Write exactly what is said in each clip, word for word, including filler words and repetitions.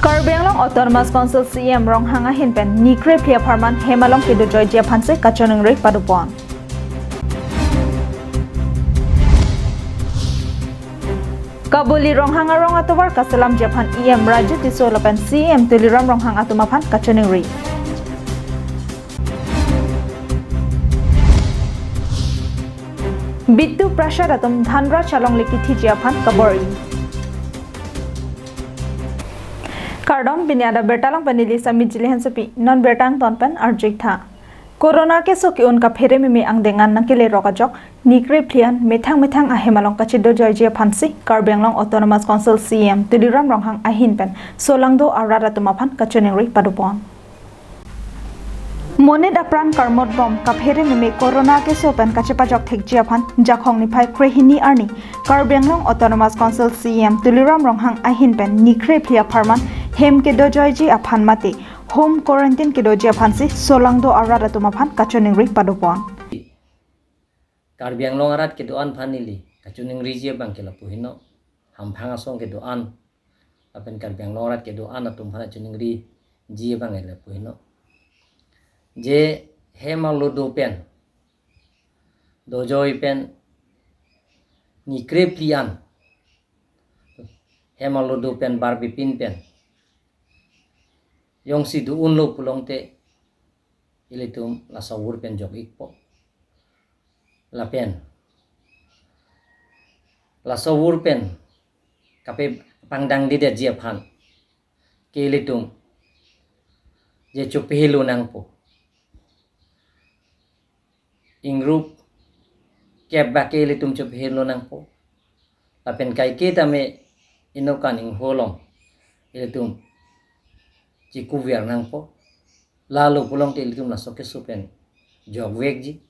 Karbi Anglong Autonomous Council C E M Ronghang ahin pen ni krephli apharman hem along kedojoiji aphansi kachiningri padopon. Kabuli Ronghang arong atovar kaselamji aphan E M Raju Tisso lapen C E M Tuliram Ronghang atum aphan kachiningri. Bittu Prasad atum Dhanraj alongle kithiji aphan kabor-i. Kardom, pini adap birta along pen neli Sami Jili Hansepi, non birta angton pen arju-ik tha. Corona keso ke-un kaphere meme angdeng an nangkelerok ajok, ni krephli an methang methang ahem along kachedojoiji aphansi Karbi Anglong Autonomous Council C E M Tuliram Ronghang ahin pen solangdo arat atum aphan kachiningri padopon. Monit apran karmot bom kaphere meme corona keso pen kachepajok thekji aphan Jakhong niphai krehini arni Karbi Anglong Autonomous Council C E M Tuliram Ronghang ahin pen ni krephli apharman hem kedojoiji aphan mate home quarantine kedoji aphansi solangdo arat atum aphan kachiningri padopon. Karbi Anglong arat kedo-an aphan neli kachiningriji abang ke lapu heno. Hamphang asong kedo-an lapen Karbi Anglong arat kedo-an atum aphan chiningriji abang ke lapu heno. Je hem arlo do pen, dojoi pen, ni krephli an hem arlo do pen bar bipin pen jongsi do-unlo pulote ilitum laso avur pen jok-ikpo. Lapen laso avur pen kapangdang didetji aphan ke ilitum je chopehelo nangpo. Ingrup kep bak ke ilitum chopehelo nangpo. Lapen kaike tame inut kan ingho along ilitum chikuver nangpo. Lalo pulote ilitum laso keso pen jokvekji.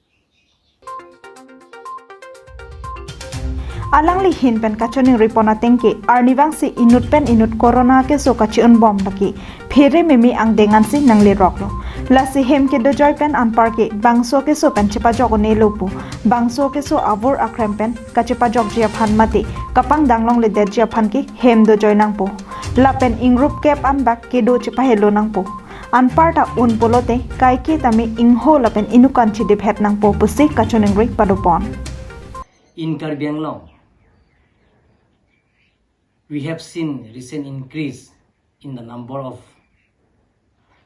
Alangli ahin pen kachiningripon ateng ke arnivangsi inut pen inut corona keso kachi-un bom lake phere meme angdeng ansi nangleroklo. Lasi hem kedojoi pen anpar ke bangso keso pen chepajok un'elo pu, bangso keso avur akrem pen kachepajokji aphan mate kapangdang longledetji aphan ke hem dojoi nangpo. Lapen ingrup kep an bak kedo chepahelo nangpo. Anparta un pulote kaike tame ingho lapen inut kan chidiphet nangpo pusi kachiningri padopon. In Karbi Anglong, we have seen recent increase in the number of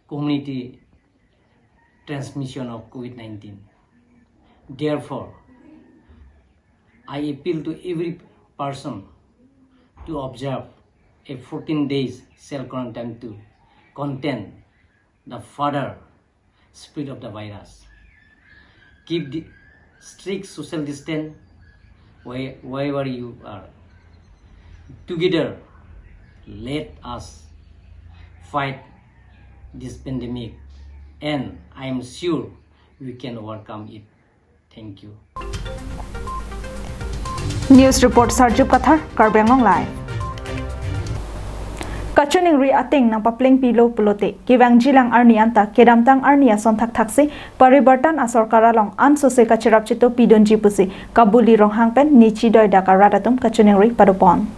community transmission of COVID nineteen. Therefore, I appeal to every person to observe a fourteen days self quarantine to contain the further spread of the virus. Keep the strict social distance where, wherever you are. Together, let us fight this pandemic, and I am sure we can overcome it. Thank you. News report Sarjup Kathar, Karbi Anglong Live. Kachiningri ateng nangpaplengpilo pulote kevangjilang arni anta kedamtang arni ason thakthaksi paribartan asorkar along ansose kacherap chito pidunji pusi Kabuli Ronghang pen nichi doidak arat atum kachiningri padopon.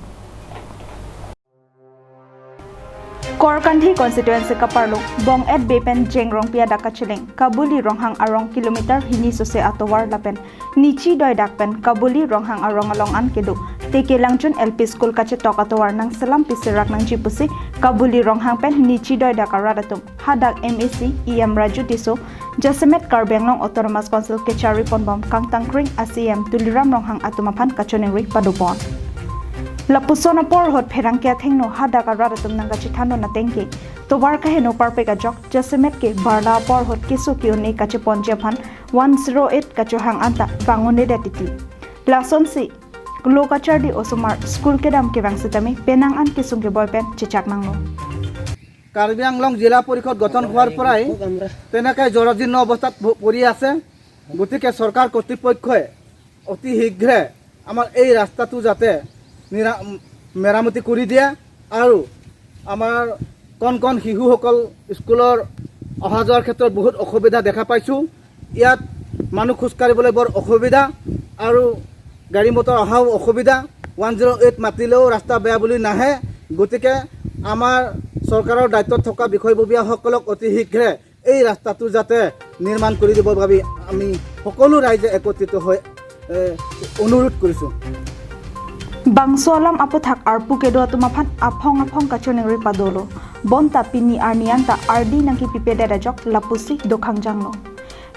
Korkanthi constituency kaparlo Bong-et Bey pen Jengrongpi adak kacheleng Kabuli Ronghang arong kilometer hini sose atovar lapen nichi doidak pen Kabuli Ronghang arong along an kedo T K Langchun L P School kachetok atovar nangselam pisirak nangji pusi Kabuli Ronghang pen nichi doidak arat atum hadak M A C E M Raju Tisso, jasemet Karbi Anglong Autonomous Council kechari ponbom kangtangkring a C E M Tuliram Ronghang atum aphan kachiningri padopon. Lapuson apor ahut pherangke athengno hadak arat atum nangkachethan ateng ke tovar kaheno parpek ajok jasemet ke barla apor ahut keso ke-un-e kacheponji aphan one zero eight kachohang anta vang un-edet titi. Lasonsi lo kachardi osomar school kedam kevang sitame penang an kesung keboi pen chechak nanglo. Karbi আংলং জিলা পৰিষদ গঠন হোৱাৰ পৰাই তেনেকৈ জৰাজীৰ্ণ অৱস্থাত ভ-, পৰি আছে। গতিকে চৰকাৰ কৰ্তৃপক্ষই অতি শীঘ্ৰে আমাৰ এই ৰাস্তাটো যাতে নিৰা-, মেৰামতি কৰি দিয়ে আৰু আমাৰ কণ কণ শিশুসকল স্কুলৰ অহা যোৱাৰ ক্ষেত্ৰত বহুত অসুবিধা দেখা পাইছোঁ। ইয়াত মানুহ খোজকাঢ়িবলৈ বৰ অসুবিধা আৰু গাড়ী মটৰ অহাও অসুবিধা। ওৱান জিৰ' এইট মাতিলেও ৰাস্তা বেয়া বুলি নাহে। গতিকে আমাৰ চৰকাৰৰ দায়িত্বত থকা বিষয়ববীয়াসকলক অতি শীঘ্ৰে এই ৰাস্তাটো যাতে নিৰ্মাণ কৰি দিবৰ বাবে আমি সকলো ৰাইজে একত্ৰিত হৈ, এ, অনুৰোধ কৰিছোঁ। Bangso alam aputhak arpu kedo atum aphan aphong aphong kachiningri padolo. Bonta pini arni anta ardi nangkepipedet ajok lapusi dokhangjanglo.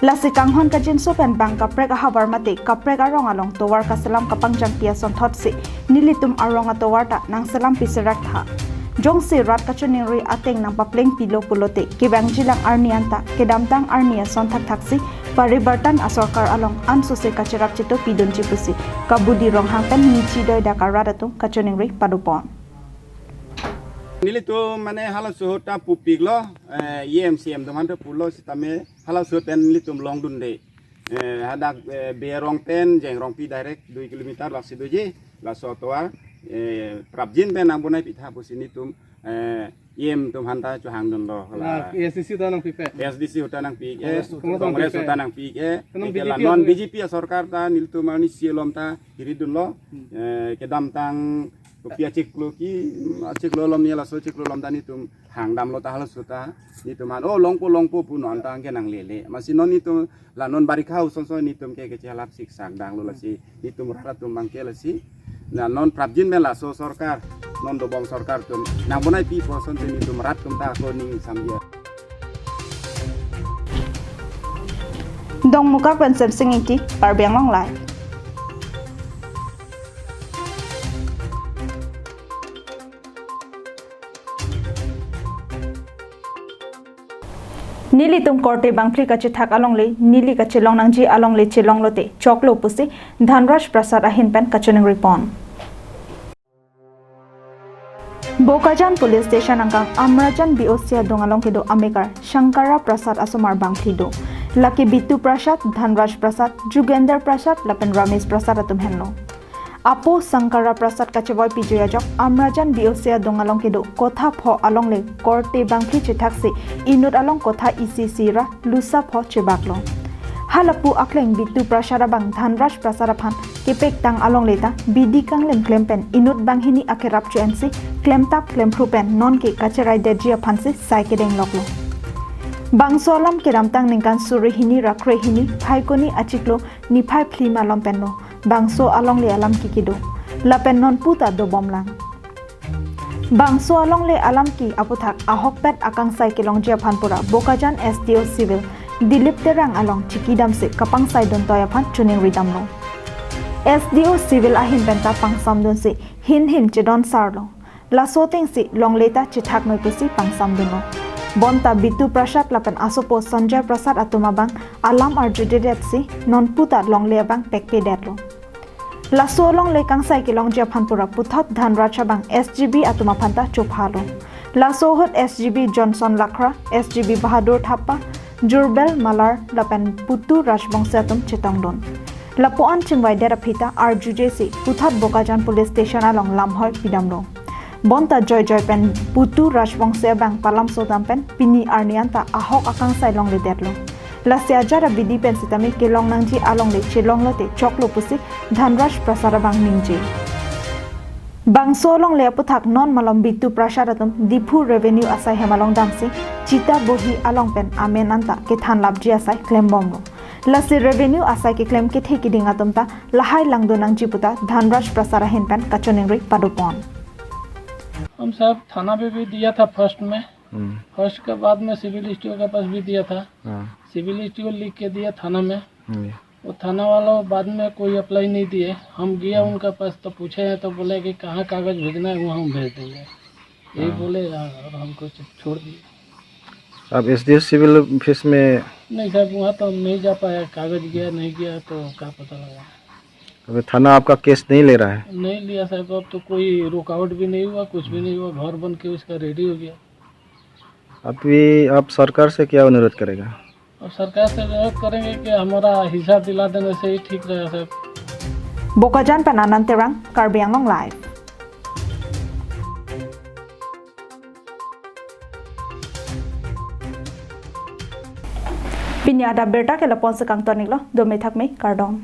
Lasi kanghon kajinso pen bang kaprek ahavar mate kaprek arong along tovar kaselam kapangjangpi asonthotsi nelitum arong atovar ta nangselam pisirak tha. Jongsi rat kachiningri ateng nangpaplengpilo pulote kevangjilang arni anta kedamtang arni ason thakthaksi paribartan asorkar along ansose kacherap chito pidunji pusi Kabudi Ronghang pen Nichi Doida karat atum kachiningri padopon. Nelitum mane halaso ahut ta pupiklo, eh, E M C M atum aphan ta pulo sitame halaso ahut pen nelitum longdunde. Eh, hadak, eh, Berong pen Jengrongpi direct dui kilometer laksi doji, laso atovar, eh, prapjin pen nangbonai pitha pusi nelitum, eh, E M atum aphan ta chohangdunlo. La A S D C ta nangpipe. A S D C ahut ta nangpi-e, Congress ahut ta Congress ahut ta nangpi-e. Nangpi-e. Eke la non B J P asorkar ta nelitum arnisi alom ta hiridunlo. Hmm. Eh, kedamtang kopi achiklo ke, achiklo alom ya laso achiklo alom ta nelitum hangdamlo ta halaso ahut ta nelitum aphan, oh, longpo longpo pu non ta anke nanglele. Amatsi non nelitum la non barikha asonson nelitum ke kechelap siksak danglo lasi nelitum rat atum abangke lasi. Na non prapjin pen laso sorkar, non dobom sorkar atum nangbonai pipo asonte nelitum rat atum ta ako ning samdia. Dongmukak pen Semsing Ingti, Karbi Anglong Live. Nelitum korte bangphli kachethak alongle, neli kachelong nangji alongle chelonglote choklo pusi Dhanraj Prasad ahin pen kachiningri pon. Bokajan Police Station angkang Amrajan B O C adung along kedo amekar Shankara Prasad asomar bangphli do. Lake Bitu Prasad, Dhanraj Prasad, Jugender Prasad lapen Ramesh Prasad atum henlo. Apo Shankara Prasad kachevoi pijoi ajok Amrajan B O C adung along kedo kotha pho alongle korte bangphli chethaksi inut along kotha isi isi ra lusa pho chebaklo. Halapu akleng Bitu Prasad abang Dhanraj Prasad aphan kepektang alongle ta bidi kanglim klem pen inut banghini akerap chu-ensi klemtap klemphru pen nonke kacheraidetji aphansi sai kedengloklo. Bangso alam kedamtang ningkan suri hini ra kre hini Phaikuni achiklo niphai phli malom penlo bangso alongle alam ke kedo. Lapen non puta dobomlang. Bangso alongle alam ke aputhak ahokpet akangsai kelongji aphan pura Bokajan S D O Civil Dilip Terang along chikidamsi kapangsai duntoi aphan chiningri damlo. S D O Civil ahin pen ta pangsamdunsi hin hin chedon sarlo. Laso atengsi longle ta chethak noi pusi pangsamdunlo. Bonta Bitu Prasad lapen asopo Sanjay Prasad atum abang alam arjudedetsi non puta longle abang pekpedetlo. Laso alongle kangsai kelongji aphan pura puthot Dhanraj abang S G B atum aphan ta chophalo. Laso ahut S G B Johnson Lakhra, S G B Bahadur Thapa, Jurbel Malar lapen Putu Rajbongso atum chetongdun. Lapuan chingvaidet aphi ta arjujesi puthot Bokajan Police Station along lamhoi pidamlo. Bonta joijoi pen Putu Rajbongso abang palamso dam pen pini arni anta ahok akangsai longledetlo. Lasi ajat abidi pen sitame kelong nangji alongle chelonglote choklo pusi Dhanraj Prasad abang ningje. Bangso alongle aputhak non malom Bitu Prasad atum Diphu Revenue asai hem along damsi chita bohi along pen amen anta kethanlapji asai klembomlo. Lasi Revenue asai keklem kethe kiding atum ta lahai langdun nangji puta Dhanraj Prasad ahin pen kachiningri padopon. हम साहब थाना पे भी दिया था फर्स्ट में, हम्म। फर्स्ट के बाद में सिविल एसडीओ के पास भी दिया था। हाँ। सिविल एसडीओ लिख के दिया थाना में। हम्म। वो थाना वाला बाद में कोई अप्लाई नहीं दिए। हम गया हम्म। उनका पास तो पूछे हैं तो बोले कि कहाँ कागज भेजना है वहाँ हम भेज देंगे। यही हाँ। बोले और हमको छोड़ दिए। आप एसडीओ सिविल ऑफिस में? नहीं साहब, वहाँ तो हम नहीं जा पाया, कागज गया नहीं गया तो क्या पता लगा। अभी थाना आपका केस नहीं ले रहा है? नहीं लिया साहब, अब तो कोई रुकावट भी नहीं हुआ, कुछ भी नहीं हुआ, घर बन के उसका रेडी हो गया। अभी आप सरकार से क्या अनुरोध करेगा? अब सरकार से अनुरोध करेंगे कि हमारा हिस्सा दिला देने से ही ठीक रहेगा साहब। Bokajan pen Anand Terang, Karbi Anglong Live. Pini adap birta ke lapu-an si kangton-iklo, dome thakme, kardom.